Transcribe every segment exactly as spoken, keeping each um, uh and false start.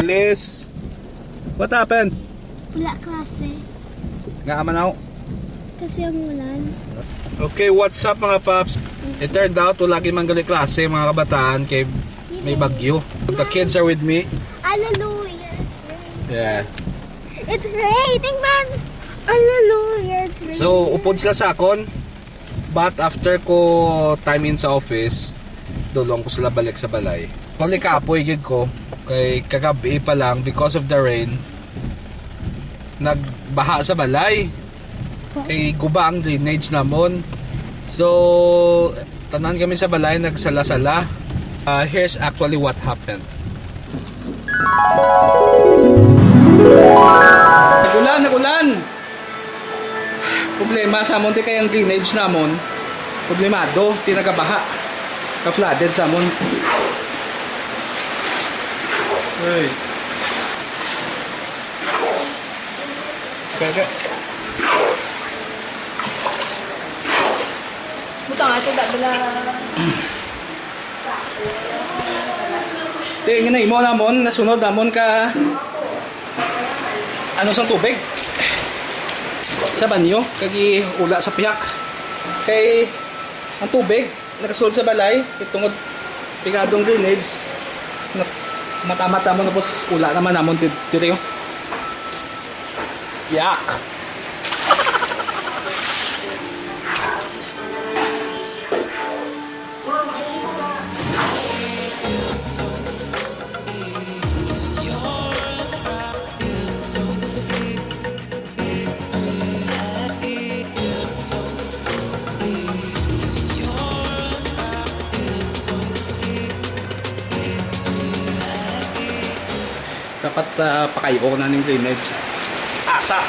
Liz, what happened? Wala klase. Nga man ako. Kasi ang ulan. Okay, what's up, mga paps? It turned out, wala gyud man gali klase, mga kabataan, kay may bagyo. The kids are with me. Hallelujah, it's raining. Yeah. It's raining, man! Hallelujah, it's raining. So, upod sila sa akon. But after ko time in sa office, dulong ko sila balik sa balay. Kung nikapoy gid ko, kay kagabi pa lang, because of the rain, nagbaha sa balay. Kay guba ang drainage namon. So, tanan kami sa balay nagsala-sala. Ah, here's actually what happened. Nag-ulan, nag-ulan! Problema sa amon, ti kay ang drainage namon, problemado, ti nagabaha. Ka-flooded sa amon. Hey. Kaya, kaya. Butang ato, da, bala. Ti, nga nahimo namon, nasunod namon ka, ano, sang tubig sa banyo, kag iula sa pihak. Kay ang tubig nakasulod sa balay, kay tungod pigadong drainage, na-, mata-mata mo, tapos ula naman namon did-, diri, oh. Yak! Dapat, ah, pakayo na ning drainage. Asa?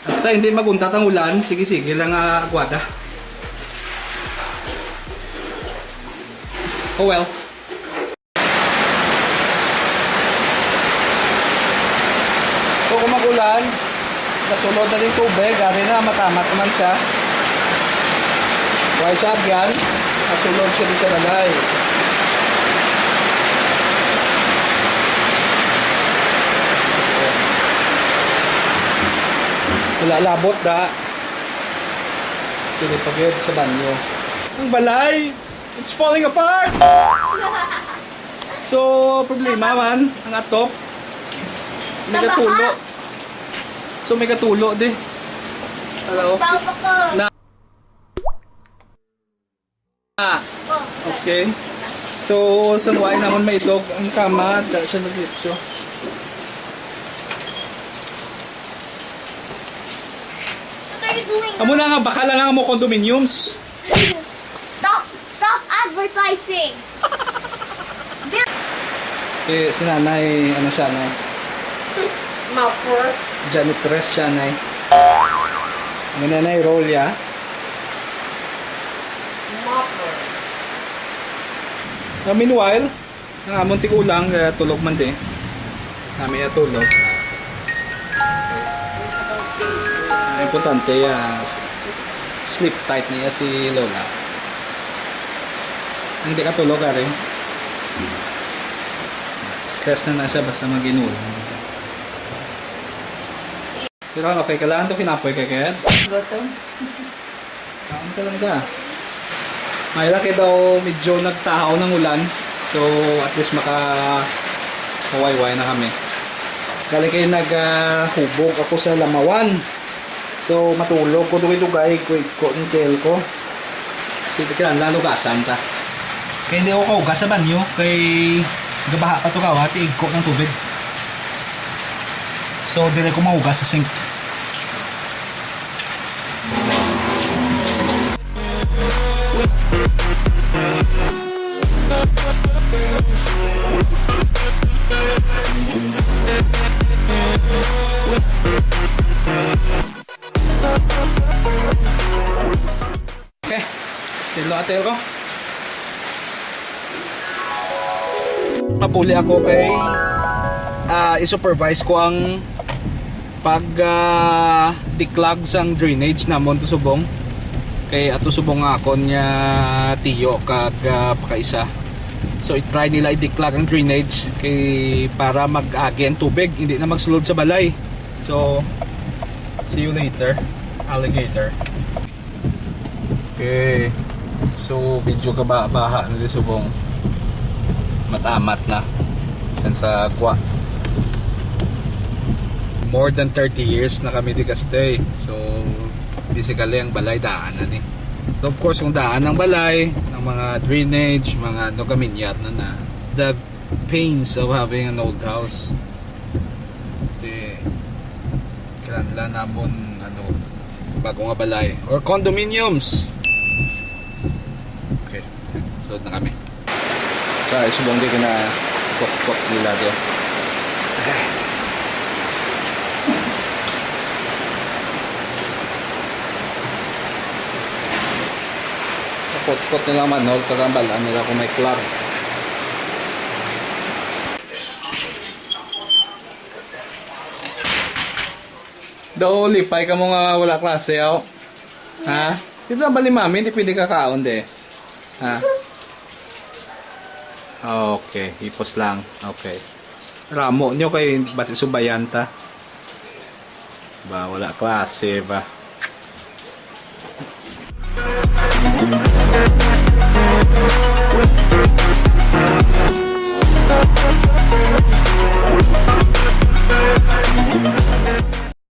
Basta hindi maguntat ang ulan, sige-sige lang, ah, agwada. Oh well. So, kung mag-ulan, nasulod na din tubig, ari na, matamat naman siya. Why siya agyan? Nasulod siya di sa balay. Wala labot, da. Kini pa gyud sa banyo. Ang balay! It's falling apart! So, problema man, ang atop. May katulo. So, may katulo di. Hello? Tao pa ko. Na. Ah. Okay. So, sa buhay naman may dog ang kama, da siya nag-itso. What are you doing? Amo na nga, baka lang ang mo condominiums. Stop! Stop advertising! Eh, si nanay, ano siya, nay? Mopper. Janitress siya, nay. Ano na, nay, role, ya? Mopper. Now, meanwhile, ang amon tigulang, eh, tulog man di. Kami ya tulog. Ang importante, ah, sleep tight niya si Lola. Ang di ka tulog, ari. Stress na na siya basta mag-inulan. Pero okay ka lang to, kinapoy ka, Ken? Gutom. Kaon ka lang ka. May laki daw medyo nagtahaw ng ulan. So, at least maka mawayway na kami. Galing kayo nag, ah, hubog ako sa Lamawan. So, matulog ko dugay-dugay, ko, ko, ng tel ko. Sige ka lang, lalo gasan ta. Kaya hindi ako kaugas sa banyo, kay gabaha pa to kawa, tiig ko ng tubig. So, dire ko mahugas sa sink. Hello, ate ko. Mapuli ako kay, ah, i-supervise ko ang pag, ah, declog sang drainage namon to subong. Kay ato subong nga akon nga tiyo kag, ah, pakaisa. So, i-try nila i-declog ang drainage kay para mag-agi ang tubig, hindi na magsulod sa balay. So, see you later, alligator. Okay. So, medyo kabaha-baha na di subong. Matamat na. San sa agwa. More than thirty years na kami di ka-stay. So, basically, ang balay daan na ni. So, of course, kung daan ang balay, ang mga drainage, mga ano, kaminyat na na. The pains of having an old house. Di, kinahanglan namon, ano, bago nga balay or condominiums. Okay, sulod na kami. Sa isubong di kinakukot nila to. Sa kutkot nila manhole, kagambalan nila kung may clog. Daw, lipay ka mo nga wala klase, aw. Ha? Dito lang ba ni Mami? Hindi pwede kakaon, de. Ha? Okay, hipos lang. Okay. Ramo nyo kay basi subayan ta. Ba, wala klase ba?